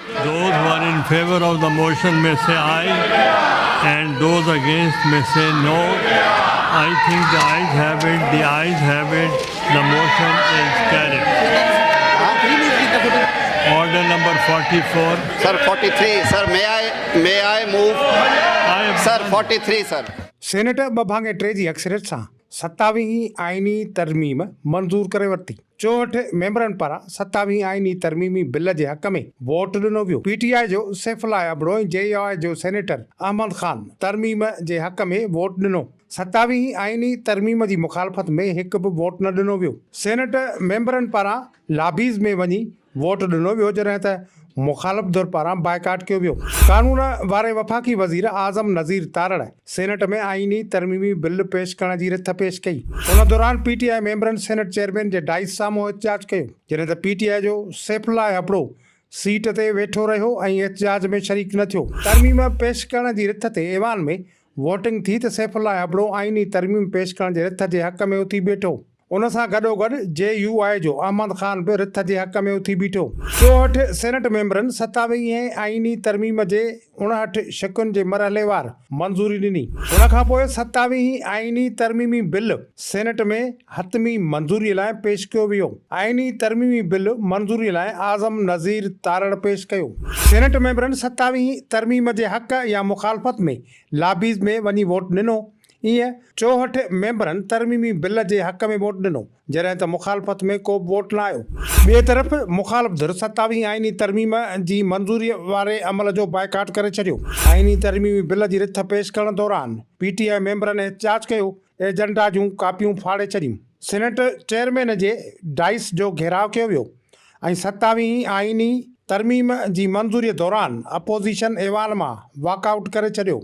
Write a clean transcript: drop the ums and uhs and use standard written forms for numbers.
Those who are in favor of the motion may say aye and those against may say no. I think the ayes have it, the ayes have it, the motion is carried. Order number 44. Sir, 43. Sir, may I move? I have Sir, 43, sir. Senate ٻه ڀاڱي ٽي جي اڪثريت سان ستاويهين آئيني ترميم منظور ڪري ورتي. 64 ميمبرن پاران ستاويهين آئيني ترميمي بل جي حق ۾ ووٽ ڏنو ويو. پي ٽي آء جو سيف الله ابڙو ۽ جي يو آء جو سينيٽر احمد خان ترميم جي حق ۾ ووٽ ڏنو. ستاويهين آئيني ترميم جي مخالفت ۾ هڪ به ووٽ نه ڏنو ويو. سينيٽ ميمبرن پاران لابيز ۾ وڃي ووٽ ڏنو ويو جڏهن ته مخالف ڌر پاران بائيڪاٽ ڪيو ويو. قانون واري وفاقي وزير اعظم نذير تارڙ سينيٽ ۾ آئيني ترميمي بل پيش ڪرڻ جي رٿ پيش ڪئي. ان دوران پي ٽي آء ميمبرن سينيٽ چيئرمين جي ڊائس سامهون احتجاج ڪيو جڏهن ته پي ٽي آء جو سيف الله ابڙو سيٽ تي ويٺو رهيو ۽ احتجاج ۾ شريڪ نه ٿيو. ترميم پيش ڪرڻ جي رٿ تي ايوان ۾ ووٽنگ ٿي ته سيف الله ابڙو آئيني ترميم پيش ڪرڻ جي رٿ جي حق ۾ اٿي بيٺو. ان سان گڏوگڏ جي يو آء جو احمد خان به رٿ جي حق ۾ اٿي بيٺو. 64 سينيٽ ميمبرن ستاويهين آئيني ترميم جي 59 شقن جي مرحليوار منظوري ڏني. ان کانپوء ستاويهين آئيني ترميمي بل سينيٽ ۾ حتمي منظوري لاء پيش ڪيو ويو. آئيني ترميمي بل منظوري لاء اعظم نذير تارڙ پيش ڪيو. سينيٽ ميمبرن ستاويهين ترميم جي حق يا مخالفت ۾ لابيز ۾ وڃي ووٽ ڏنو. ايئن 64 ميمبرن ترميمي بل جي حق ۾ ووٽ ڏنو، جڏهن ته مخالفت ۾ ڪو به ووٽ نه آيو. ٻئي طرف مخالف ڌر ستاويهين آئيني ترميم جي منظوري واري عمل جو بائيڪاٽ ڪري ڇڏيو. آئيني ترميمي بل جي رٿ پيش ڪرڻ دوران پي ٽي آء ميمبرن احتجاج ڪيو، ايجنڊا جون ڪاپيون ڦاڙي ڇڏيون. سينيٽ چيئرمين جي ڊائس جو گهيراء ڪيو ويو ۽ ستاويهين آئيني ترميم جي منظوري دوران اپوزيشن ايوان مان واڪ آئوٽ ڪري ڇڏيو.